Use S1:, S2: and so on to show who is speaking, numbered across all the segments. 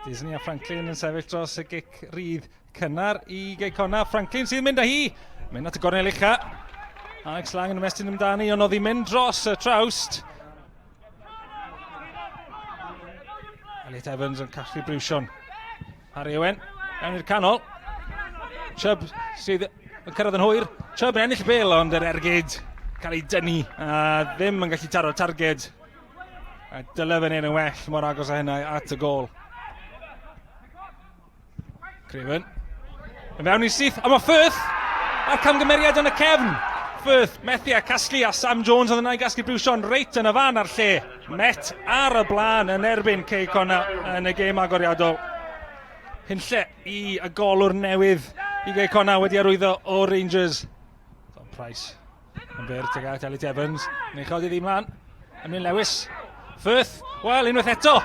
S1: Disney a Franklin yn sefyll dros y gic rydd cynnar i Gei Connah. Franklin sydd yn mynd â hi. Mynd at y gornel ucha. Alex Lang yn ymestyn amdani, ond oedd hi'n mynd dros y trawst. Elliot Evans yn casglu briwsion. Harry Owen, mewn i'r canol. Chubb sydd yn cyrraedd yn hwyr. Chubb yn ennill y bel, ond yr ergyd cael ei dynnu a ddim yn gallu taro targed. A dyle fe wneud yn well mor agos â hynna at y gol. Craven. Yn fewn i syth, a mae Firth a'r camgymeriad yn y cefn. Firth methu a casglu a Sam Jones oedd yna i gasglu Briwsion reit yn y fan a'r lle. Met ar y blaen yn erbyn Cei Connah yn y gêm agoriadol. Hunlle i y golwr newydd i Gei Connah wedi arwyddo o Rangers. Tom Price Yn fyr tuag at Elliot Evans. Neu chodi ddim lan. Emlyn Lewis. Firth. Wel, unwaith eto.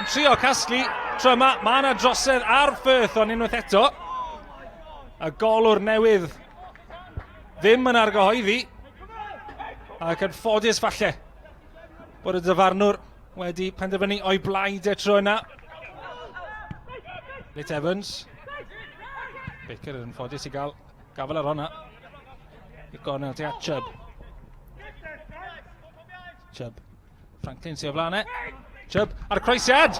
S1: Yn trio casglu. Tro yma, mae yna drosedd ar Firth, ond unwaith eto. Y golwr newydd ddim yn argyhoeddi. Ac yn ffodus falle bod y dyfarnwr wedi penderfynu o'i blaid e tro yna. Elliot Evans. Baker yn ffodus i gael gafel ar honna. I'r gornel tuag at Chubb. Chubb. Franklin sy'n o flaen e. Chubb a'r croesiad!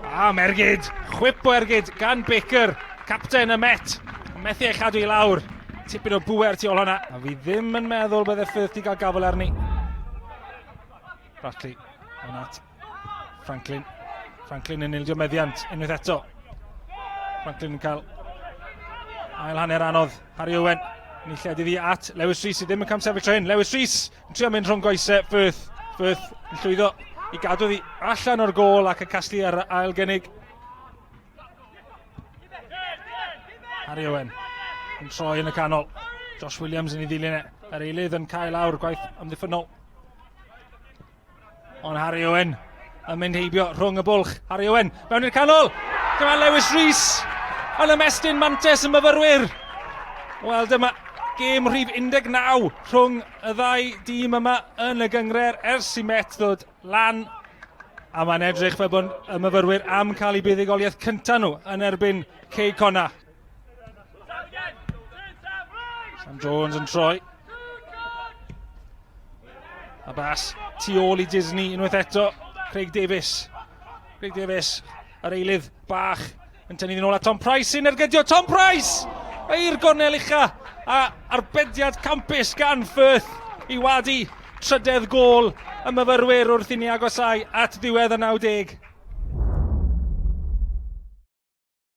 S1: A, mergyd! Chwip o ergyd gan Baker, capten y Met. Methu ei chadw i lawr. Tipyn o bŵer tu ôl hwnna. A fi ddim yn meddwl bydde Firth di gael gafel arni. Bratley yn at Franklin. Franklin yn ildio meddiant unwaith eto. Franklin yn cael ail hanner anodd. Harry Owen yn ei lledu ddi at Lewis Rees sydd ddim yn camsefyll tro hyn. Lewis Rees yn trio mynd rhwng goesau Firth. Firth yn llwyddo i gadw ddi allan o'r gôl ac yn casglu ar ail gynnig. Harry Owen yn troi yn y canol. Josh Williams yn ei ddilyn e. Yr eilydd yn cael awr gwaith amddiffynnol. Ond Harry Owen yn mynd heibio rhwng y bwlch. Harry Owen mewn i'r canol. Dyma Lewis Rees yn ymestyn mantes y myfyrwyr. Wel, dyma gêm rhif 19 rhwng y ddau dîm yma yn y gyngrer ers i Met ddod lan. A mae'n edrych fel bod y myfyrwyr am cael eu buddugoliaeth cyntaf nhw yn erbyn Cei Connah. Sam Jones yn troi. A bas tu ôl i Disney unwaith eto. Craig Davies. Craig Davies, yr eilydd bach, yn tynnu ddyn ôl at Tom Price sy'n ergydio. Tom Price! I'r gornel ucha a arbediad campus gan Firth i wadu trydedd gôl y myfyrwyr wrth i ni agosau at ddiwedd y 90.